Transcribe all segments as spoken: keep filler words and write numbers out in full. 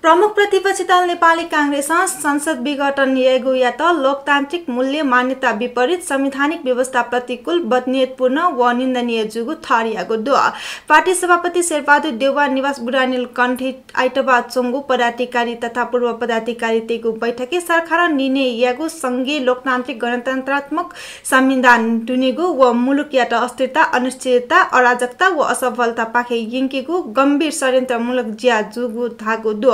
प्रमुख प्रतिपक्षी दल नेपाली कांग्रेसं संसद विघटन यायेगुयात लोकतान्त्रिक मूल्य मान्यता विपरीत, संवैधानिक व्यवस्था प्रतिकूल, बदनीयतपूर्ण व निन्दनीय जूगु ठहरियागु दु। पार्टी सभापति शेरबहादुर देउवा निवास बुढानीलकण्ठय् आइतबार च्वंगु पदाधिकारी तथा पूर्व पदाधिकारीतय्गु बैठकय् सरकारं निर्णय याःगु संघीय लोकतान्त्रिक गणतन्त्रात्मक संविधान दुनेगु व मुलुकयात अस्थिरता, अनिश्चितता, अराजकता व असफलतापाखे यंकेगु गम्भीर षड्यन्त्रमूलक ज्या जूगु धाःगु दु।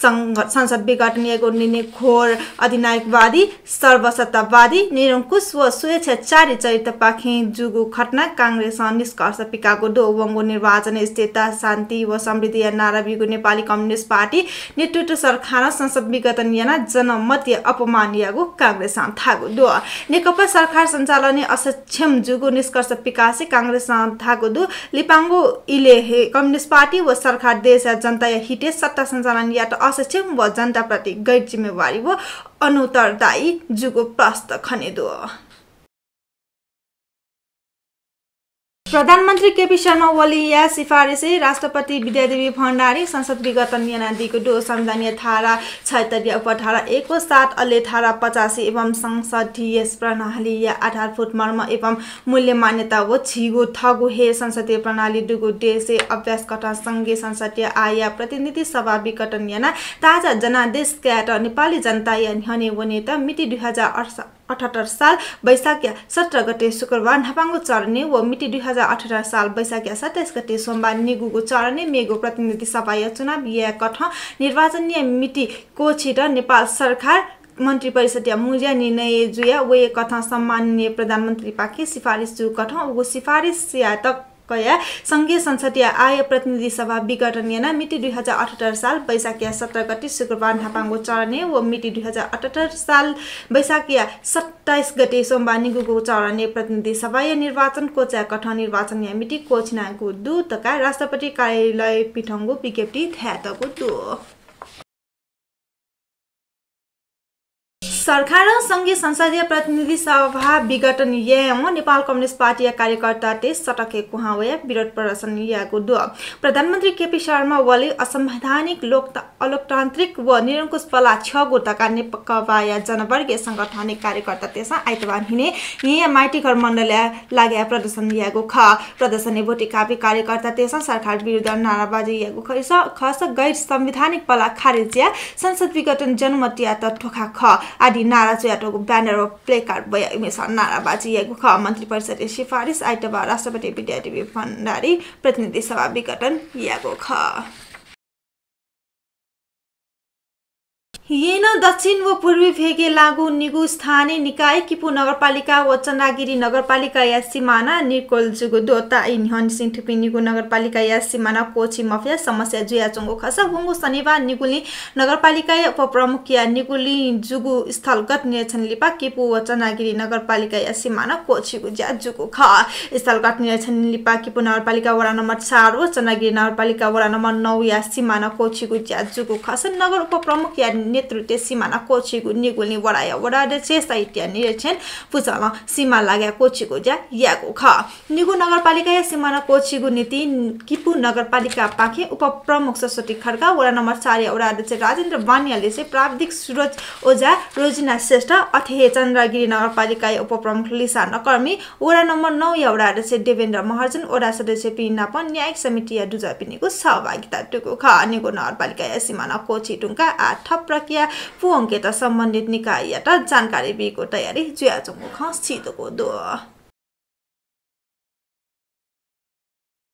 संघ-, संसद विघटन यायेगु निर्णय घोर अधिनायकवादी, सर्वसत्तावादी, निरंकुश व स्वेच्छाचारी चरित्रपाखें जूगु घटना कांग्रेसं निष्कर्ष पिकाःगु दु। वंगु निर्वाचनय् स्थिरता, शान्ति व समृद्धिया नारा ब्यूगु नेपाली कम्युनिस्ट पार्टी नेतृत्व सरकारं संसद विघटन यानाः जनमतया अपमान याःगु कांग्रेसं धाःगु दु। नेकपा सरकार सञ्चालनय् असक्षम जूगु निष्कर्ष पिकासे कांग्रेसं धाःगु दु। लिपांगु इलय् हे कम्युनिस्ट पार्टी व सरकार देशया जनताया हितय् सत्ता सञ्चालन यायेत असक्षम व जनताप्रति गैर जिम्मेवारी व अनुत्तरदायी जूगु प्रष्ट खने दु। प्रधानमन्त्री केपी शर्मा ओलीया सिफारिसय् राष्ट्रपति विद्यादेवी भण्डारी संसद विघटन यानादीगु दु। संविधानया धारा छयत्तरया उपधारा एक व सात, अले धारा पचासी एवं संसदीय प्रणालीया आधारभूत मर्म एवं मूल्य मान्यता व झीगु थःगु हे संसदीय प्रणाली दुगु देशय् अभ्यास कथं संघीय संसदीय आय प्रतिनिधि सभा विघटन यानाः ताजा जनादेश कायेत नेपाली जनताया न्ह्यःने वनेत मिति दुई हजार अठहत्तर साल वैशाखया सत्र गते शुक्रबार न्हापांगु चरणय् व मिति दुई हजार अठहत्तर साल वैशाखया सत्ताइस गते सोमबार निगूगु चरणय् मेगु प्रतिनिधि सभाया चुनाव याये कथं निर्वाचनया मिति क्वःछित नेपाल सरकार मन्त्रिपरिषदया मुँज्या निर्णय जुयाः वये कथं सम्माननीय प्रधानमन्त्रीपाखें सिफारिस जू कथं उगु सिफारिसयात कयाः संघीय संसदीय आय प्रतिनिधि सभा विघटन यानाः मिति दुई हजार अठहत्तर साल वैशाखया सत्र गते शुक्रबार न्हापांगु चरणय् व मिति दुई हजार अठहत्तर साल वैशाखया सत्ताइस गते सोमबार निगूगु चरणय् प्रतिनिधि सभाया निर्वाचन क्वचाये कथं निर्वाचनया मिति क्वःछिनागु दु धकाः राष्ट्रपति कार्यालयं पिथंगु विज्ञप्तिइ धयातःगु दु। सरकारं संघीय संसदीय प्रतिनिधि सभा विघटन यायेवं नेपाल कम्युनिस्ट पार्टीया कार्यकर्तातय् सडकय् कुहां वयाः विरोध प्रदर्शन याःगु दु। प्रधानमन्त्री केपी शर्मा ओली असंवैधानिक लोकता-, अलोकतान्त्रिक व निरंकुश पलाः छ्यःगु धकाः नेकपाया जनवर्गीय संगठनया कार्यकर्तातय्सं आइतबार न्हिनय् येँया माइतीघर मण्डलय् लागाय् प्रदर्शन याःगु खः। प्रदर्शनय् भोटिकापी कार्यकर्तातय्सं सरकार विरुद्ध नाराबाजी याःगु खःसा, खःसा गैर संवैधानिक पलाः खारेज याः, संसद विघटन जनमतयात धोखा खः आदि नारा च्वयातःगु ब्यानर व प्लेकार्ड ब्वयाः इमिसं नाराबाजी याःगु खः। मन्त्रिपरिषदया सिफारिस आइतबार राष्ट्रपति विद्यादेवी भण्डारी प्रतिनिधि सभा विघटन याःगु खः। येँनं दक्षिण व पूर्वी भेगय् लाःगु निगू स्थानीय निकाय किपू नगरपालिका व चन्द्रागिरी नगरपालिकाया सिमाना निर्कुल जूगु दु। ताःई न्ह्यःनिसें थुपिं निगू नगरपालिकाया सिमाना क्वःछी मफयाः समस्या जुयाच्वंगु खःसा वंगु शनिबार निगुलिं नगरपालिकाया उपप्रमुखया निगुलिं जूगु स्थलगत निरीक्षण लिपा किपू व चन्द्रागिरी नगरपालिकाया सिमाना क्वःछीगु ज्या जूगु खः। स्थलगत निरीक्षण लिपा किपू नगरपालिका वडा नम्बर चार व चन्द्रागिरी नगरपालिका वडा नम्बर नौया सिमाना क्वःछीगु ज्या जूगु खःसा नगर उपप्रमुखया नेतृत्वय् सिमाना क्वःछीगु निगुलिं वडाया वडा अध्यक्ष सहितया निरीक्षण पुचलं सिमा लागाय् क्वःछीगु ज्या याःगु खः। निगू नगरपालिकाया सिमाना क्वःछीगु निंतिं किपू नगरपालिकापाखें उपप्रमुख सरस्वती खड्का, वडा नम्बर चारया वडा अध्यक्ष राजेन्द्र बानियालिसे, प्राविधिक सुरज ओझा, रोजिना श्रेष्ठ, अथे हे चन्द्रागिरी नगरपालिकाया उपप्रमुख लिसा नकर्मी, वडा नम्बर नौया वडा अध्यक्ष देवेन्द्र महर्जन, वडा सदस्यपिं नाप न्यायिक समितिया दुजःपिनिगु सहभागिता दुगु खः। निगू नगरपालिकाया सिमाना क्वःछी धुंकाः आः थप प्रक्रिया पूवंकेत सम्बन्धित निकाययात जानकारी बीगु तयारी जुयाच्वंगु खँ सीदुगु दु।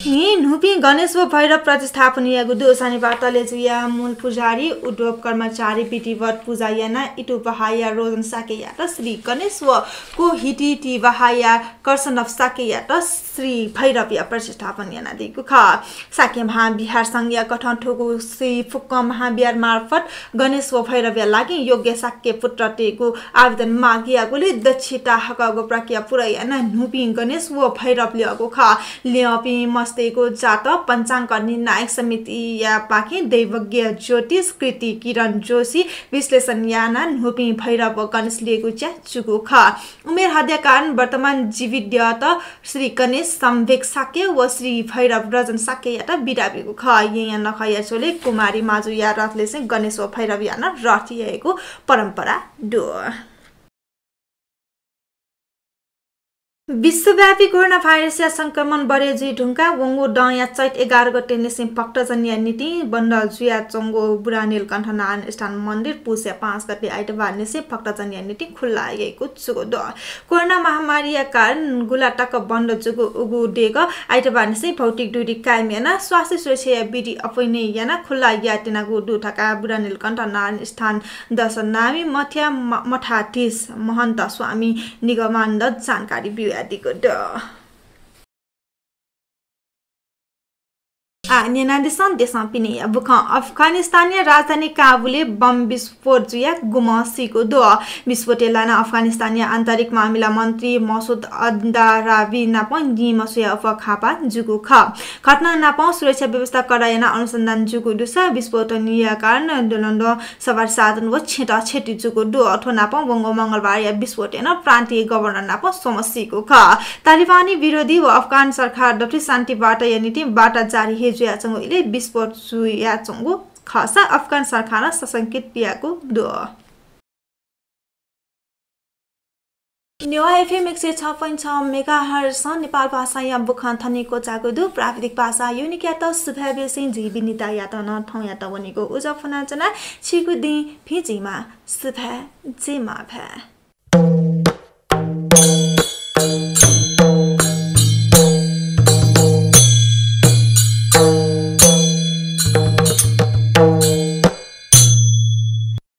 न्हि न्हूपिं गणेश व भैरव प्रतिस्थापन याःगु दु। शनिबार तलेजुया मूल पुजारी, उद्योग कर्मचारी विधिवत पुजा यानाः इतुबहाःया रोजन शाक्ययात श्री गणेश व कोहिटिटिबहाःया कर्षणव शाक्ययात श्री भैरवया प्रतिस्थापन यानादीगु खः। शाक्य महाविहार संघया कथं थुगु श्री फुक्कं महाविहार मार्फत गणेश व भैरवया लागि योग्य शाक्य पुत्रतय्गु आवेदन माग याःगुलिं दक्षता हकःगु प्रक्रिया पूरा यानाः न्हूपिं गणेश व भैरव ल्यःगु खः। ल्यःपिं मस्त तयेगु जातक पञ्चाङ्ग निर्णायक समितिया पाखें दैवज्ञ ज्योतिष कृति किरण जोशी विश्लेषण यानाः न्हूपिं भैरव व गणेश ल्ययेगु ज्या जूगु खः। उमेर हद्या कारणं वर्तमान जीवितयात श्री गणेश सम्वेक शाक्य व श्री भैरव रजन शाक्ययात बिदा बीगु खः। येँया नखःया झ्वलय् कुमारी माजुया रथलेसें गणेश व भैरवया नं रथ ययेगु परम्परा दु। विश्वव्यापी कोरोना भाइरसया संक्रमण बढे जुइ धुंकाः वंगु दँया चैत एघार गते निसें भक्तजनया निंतिं बन्द जुयाच्वंगु बुढानीलकण्ठ नारायण स्थान मन्दिर पुसया पाँच गते आइतबार निसें भक्तजनया निंतिं खुल्ला याइगु जूगु दु। कोरोना महामारीया कारणं गुला तक बन्द जूगु उगु देगः आइतबार निसें भौतिक दूरी कायम यानाः स्वास्थ्य सुरक्षाया विधि अपनय् यानाः खुल्ला यायेत्यनागु दु धकाः बुढानीलकण्ठ नारायण स्थान दशनामी मठया म-, मठाधीश महन्त स्वामी निगमानन्द जानकारी बियादीगु दु। आः न्यनादिसँ देशं पिनेया बुखँ। अफगानिस्तानया राजधानी काबुलय् बम विस्फोट जुयाः गुम्ह सीगु दु। विस्फोटय् लानाः अफगानिस्तानया आन्तरिक मामिला मन्त्री मसुद अन्दारावी नाप निम्ह स्वयाः अप्वः घाःपाः जूगु खः। घटना नाप सुरक्षा व्यवस्था कडा यानाः अनुसन्धान जूगु दुसा विस्फोटया कारणं द्वलंद्वः सवारी साधन व छेँत क्षति जूगु दु। थ्व नाप वंगु मंगलबारया विस्फोटय् नं प्रान्तीय गभर्नर नाप स्वम्ह सीगु खः। तालिबानी विरोधी व अफगान सरकार दथुइ शान्ति वार्ताया निंतिं वार्ता जारी हे जुयाच्वंगु इलय् विस्फोट जुयाच्वंगु खःसा अफगान सरकारं सशंकित याःगु दु। नेवाः एफएम एक सय छ point छ मेगाहर्जसं नेपाल भाषाया बुखँ थन हे क्वचाःगु दु। प्राविधिक पासा युनिकयात सुभाय् बिसें जि विनितायात नं थौंयात वनेगु उजं फ्वनाच्वना। छिगु दिं भिं जुइमा, सुभाय् जुइमा भाय्।